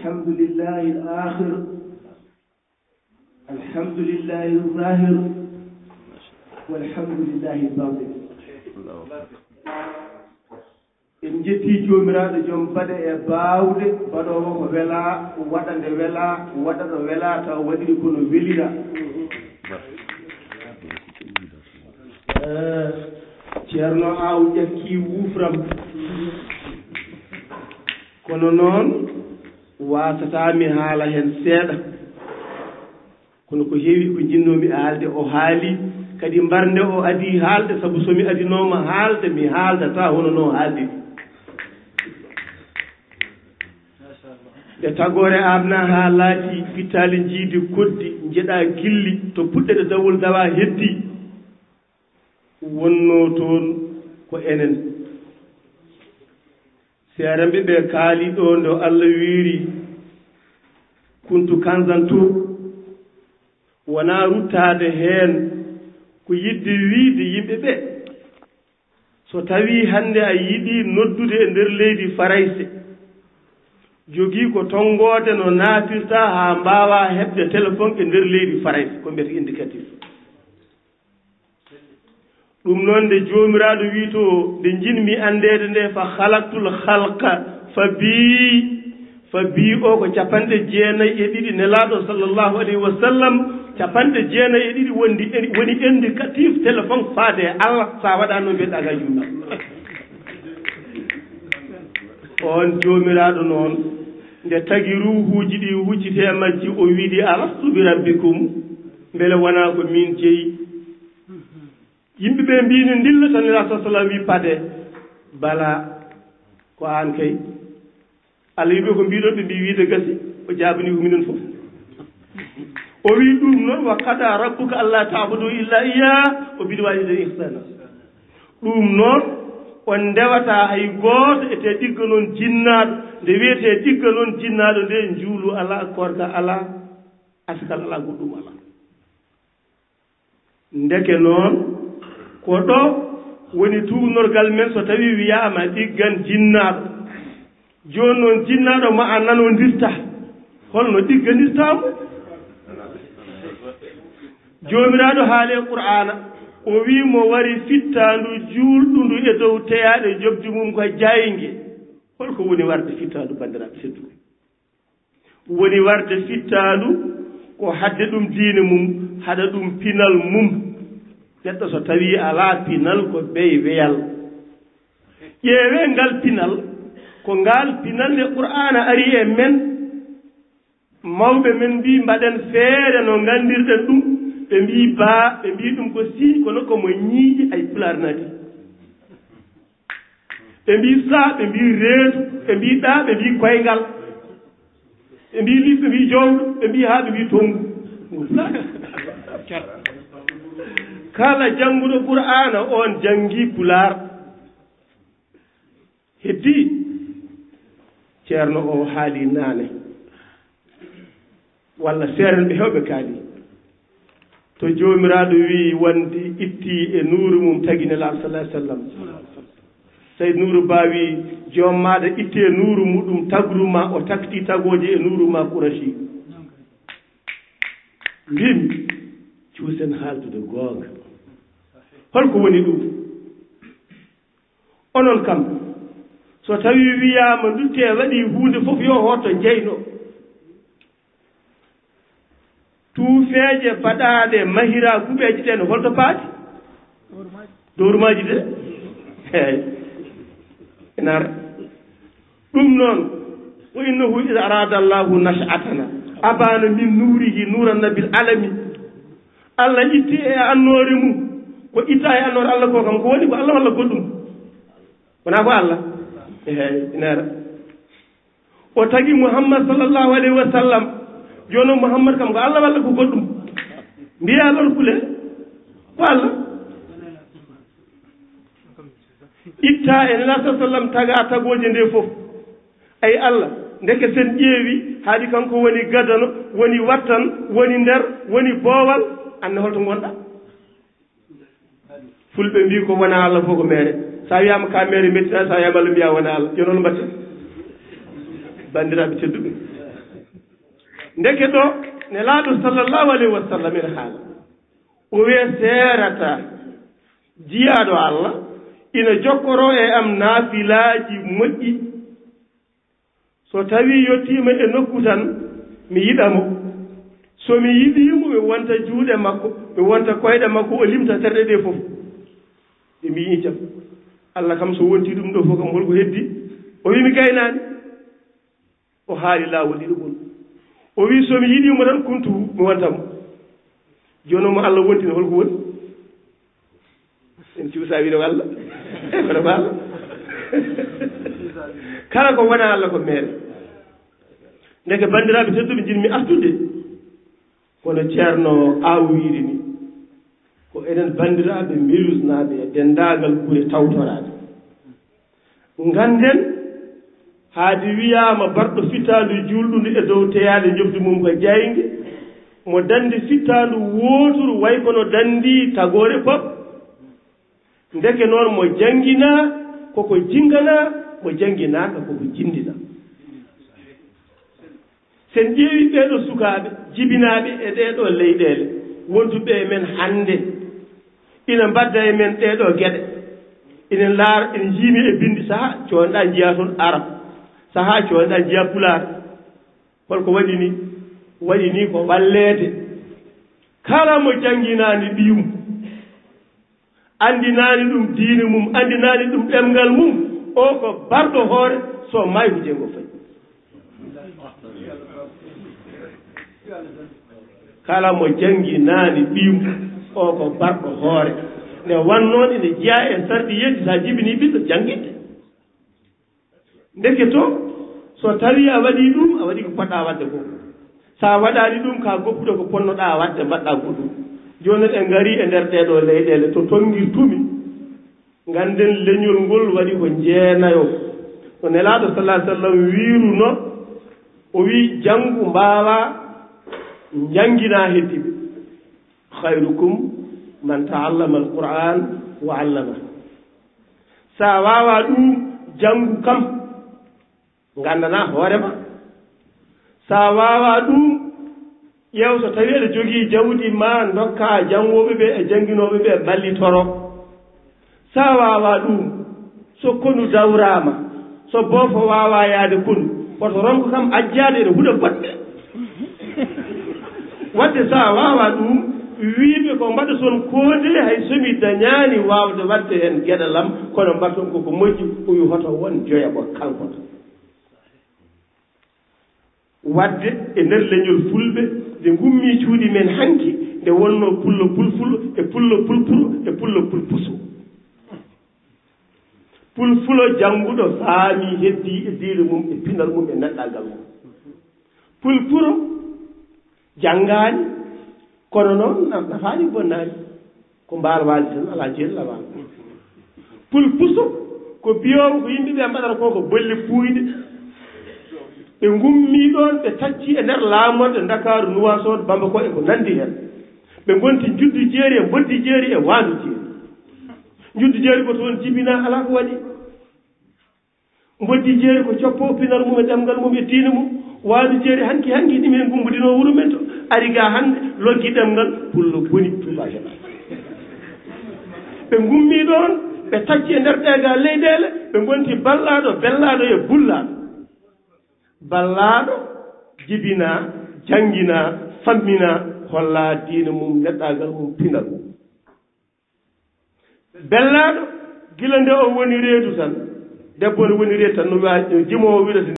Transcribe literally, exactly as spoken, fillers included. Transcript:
الحمد لله الآخر، الحمد لله الظاهر، والحمد لله الباطن. En njettii Joomiraaɗo joom baɗe e baawɗe, baɗoowo ko welaa, waɗa nde welaa, waɗa ɗo welaa, tawa waɗiri kono welira. Eh, Ceerno Aw ƴakkii wuufram. Kono noon, waasataa mi haala heen seeɗa. Kono ko heewi ko njinnoomi haalde, o haali. Kadi mbar nde o adii haalde, sabu so mi adinooma haalde, mi haaldataa hono no haaldi. Nde tagoore aamnaa haa laatii pittaali njiidi koddi, njeɗaa gilli to puɗɗeɗe dawol dawaa heddii. Wonnoo toon ko enen. Seerenɓe ɓe kaali ɗo nde Allah wiiri, "Kuntu kanzan tu." Wonaa ruttaade heen, ko yiɗde wiyde yimɓe ɓe, so tawii hannde a yiɗii noddude e nder leydi Farayse, jogii ko tonngoode no naatirta haa mbaawaa heɓde téléphone e nder leydi Farayse, ko mbiyata indicatif. Ɗum noon, nde Joomiraaɗo wi to, nde njiɗmi anndeede nde, "Fa khalaqtul khalqa fa bi, fa bi" o ko capanɗe jeenayi e ɗiɗi, Nelaaɗo sallallahu alayhi wa sallam, capanɗe jeenayi e ɗiɗi wondi, woni indicatif téléphone faade e Allah, so a waɗaano mbiyeɗaa ka juuma. On Joomiraaɗo noon, nde tagi ruuhuuji ɗi hucciti e majji, o wiɗi, "Alastu bi rabbikum?" Mbele wonaa ko miin jeyi? Yimɓe ɓe mbiino ndilla tan, Nelaaɗo sallallahu alayhi wa sallam wi, "Pade, bala, ko aan kay." Allah wi ɓe, "Ko mbiɗon?" Ɓe mbi, "Wiide gasi." O jaabani ko minen fof. O wi, "Ɗum noon, wa qada rabbuka alla ta'budu illa iyyah, wa bil walidayni ihsana." Ɗum noon, on ndewata hay gooto e te ɗigga noon jinnaaɗo. Nde wiyetee ɗigga noon jinnaaɗo nde, njuulu alaa, koorka alaa, askal alaa, goɗɗum alaa. Ndeke noon, ko ɗo woni tuugnorgal men so tawii wiyaama ɗiggan jinnaaɗo. Jooni noon, jinnaaɗo mo a nanondirta, holno ɗigganirtaa mo? Joomiraaɗo haali e Qur'aana, o wii mo wari fittaandu juulɗundu e dow teyaaɗe njoɓdi mum ko jaaynge. Holko woni warde fittaandu, banndiraaɓe tedduɓe? Woni warde fittaandu ko haɗde ɗum diine mum, haɗa ɗum pinal mum. Neɗɗo so tawii alaa pinal, ko ɓeyweyal. Ƴeewee ngal pinal, ko ngal pinal nde Qur'aana ari e men. Mawɓe men mbii, "Mbaɗen feere no nganndirɗen ɗum." Ɓe mbii, "Baa," ɓe mbii, "ɗum ko sii, kono ko mo ñiiƴe ay Pulaar naati." Ɓe mbii, "Saa," ɓe mbii, "Reedu," ɓe mbii, "Ɗaa," ɓe mbii, "Koyngal," ɓe mbii, "Lis," ɓe mbii, "Jowɗo," ɓe mbii, haa ɓe mbii, "Tonngu." Kala jannguɗo Qur'aana, on janngi Pulaar. Heddii, ceerno o haali naane, walla seerenɓe heewɓe kaali, to Joomiraaɗo wii wonde itti e nuuru mum tagi Nelaaɗo sallallahu alaihi wasallam. Sayd Nuuru Ba wii, "Joom maaɗa itti e nuuru muɗum tagru ma, o takti tagooje e nuuru ma Qurashi." Mbimi, cuusen haaldude goonga. Holko woni ɗum? Onon kam, so tawii wiyaama nduttee waɗii huunde fof, yo hoto jeyno. Tuufeeje baɗaaɗe mahiraa kuɓeeje ɗen, holto paati? Dowrumaaji de. Eey. Ina ara. Ɗum noon, wa innahu iz arada Allahu nash'atana abana min nurihi nuran nabil alami. Allah itti e annoore mum, ko itta e annoore Allah ko kam, ko woni ko Allah walla goɗɗum? Wonaa ko Allah? Eey, ina ara. O tagi Muhammad sallallahu alaihi wa sallam. Jooni o Muhammad kam ko Allah walla ko goɗɗum? Mbiyaa lor kule, ko Allah. Itta e Nelaaɗo sallam taga tagooje nde fof. Ay Allah, ndeke sen ƴeewi, haɗi kanko woni gadano, woni wattan, woni nder, woni boowal, anne holto ngonɗa? Fulɓe mbii ko wona Allah fof ko meere. Sa wiyaama ka meere mettina, sa wiyaama Allah mbiya wona Allah. Yo noon mbatten. Banndiraaɓe tedduɓe. Ndeke ɗo, Nelaaɗo sallallahu alayhi wa sallam ene haala. O wiya, seerata jiyaaɗo Allah ina jokkoroo e am naafilaaji moƴƴi. So tawii yottiima e nokku tan, mi yiɗa mo. So mi yiɗii mo, mi wonta juuɗe makko, mi wonta koyɗe makko, o limta terɗe ɗe fof. Ɓe mbiyi, jam. Allah kam, so wontii ɗum ɗo fof kam, hol ko heddi? O wi, mi gaynaani. O haali laawol ɗiɗo gol. O wi, so mi yiɗii mo tan, kuntu, mi wonta mo. Jooni mo Allah wonti no, hol ko woni? En cuusa wiide ko Allah. Kono ko Allah. Kala ko wona Allah ko meere. Ndeke, banndiraaɓe tedduɓe, njiɗmi artude kono Ceerno Aw wiide ni, ko enen banndiraaɓe Meylusnaaɓe e denndaangal gure tawtoraaɗe. Ngannden, haade wiyaama barɗo fittaandu juulɗundu e dow teyaade njofdi mum ko jaynge, mo danndi fittaandu wooturu way kono danndi tagoore pop. Ndeke noon, mo jannginaa koko jinnganaa, mo jannginaaka koko jinndinaa. Sen ƴeewi ɓeeɗo sukaaɓe jibinaaɓe e ɗeeɗo leyɗeele, wonduɓe e men hannde, ina mbadda e men ɗeeɗo geɗe. Ina laara, ina njiimi e binndi, sahaa cooñɗaa njiyaa toon Arab, sahaa cooñɗaa njiyaa Pulaar. Holko waɗi ni? Waɗi ni ko walleede. Kala mo jannginaani ɓiyum, anndinaani ɗum diine mum, anndinaani ɗum ɗemngal mum, o ko barɗo hoore, so maayi ko jeengo fayi. Kala mo jannginaani ɓiyum, o ko barɗo hoore. Nde wannoo ene jeyaa e sarɗiyeeji, so a jibinii ɓiɗɗo, jannginde. Ndeke to, so tawii a waɗii ɗum, a waɗii ko poɗɗaa waɗde ko. So a waɗaani ɗum, ka goppuɗo ko ponnoɗaa waɗde, mbaɗɗaa goɗɗum. Jooni noon en ngarii e nder ɗeeɗoo leyɗeele to tonngirtumi. Ngannden leñol ngol waɗi ko jeenayo. No Nelaaɗo sallallahu alayhi wa sallam wiiruno, o wii, janngu mbaawaa, njannginaa heddiiɓe. "Khayrukum man ta'allama al-Qur'an wa 'allama." So a waawaa ɗum, janngu kam, nganndanaa hoore ma. So a waawaa ɗum, ƴeew so tawii aɗa jogii jawdi ma, ndokkaa janngooɓe ɓe e jannginooɓe ɓe mballitoro. So a waawaa ɗum, so konu dawraama, so boofo waawaa yahde konu, woto ronko kam ajjaade ene huɗa goɗɗe. Waɗde so a waawaa ɗum, wiyɓe ko mbaɗa toon koode, hay so mi dañaani waawde waɗde heen geɗal am, kono mbaɗton ko ko moƴƴi, o wi hoto won joya ko kalkoto. Waɗde e nder leñol fulɓe, nde ngummii cuuɗi men hanki, nde wonnoo pullo pulfulo e pullo pulpuro e pullo pulpuso. Pulfulo jannguɗo faamii, heddii e diine mum e pinal mum e neɗɗaagal mum. Pulpuro janngaani, kono noon na-, nafaani bonnaani. Ko mbaalwaali tan, alaa jeeri lawaani. Pulpuso ko biyoowo ko yimɓe ɓe mbaɗata ko, ko bolle puuyɗe. Ɓe ngummii ɗoon, ɓe taccii e nder laamorde Ndakaaru, Nuwaasoot, Bamako e ko nanndi heen. Ɓe ngonti njuddu jeeri e mboddi jeeri e waandu jeeri. Njuddu jeeri ko toon jibinaa, alaa ko waɗi. Mboddi jeeri ko coppo pinal mum e ɗemngal mum e diine mum. Waandu jeeri hanki hanki ɗi min ngummbudinoo wuro men to, ari ga hannde, loggi ɗemngal pullo boni tubaake. Ɓe ngummii ɗoon, ɓe tacci e nder ɗee ga leyɗeele, ɓe ngonti ballaaɗo, bellaaɗo e bullaaɗo. Ballaaɗo jibinaa, jannginaa, famminaa, hollaa diine mum, neɗɗaagal mum, pinal mum. Bellaaɗo, gila nde o woni reedu tan, debbo ne woni reedu tan, no wiya, jimoowo wiɗata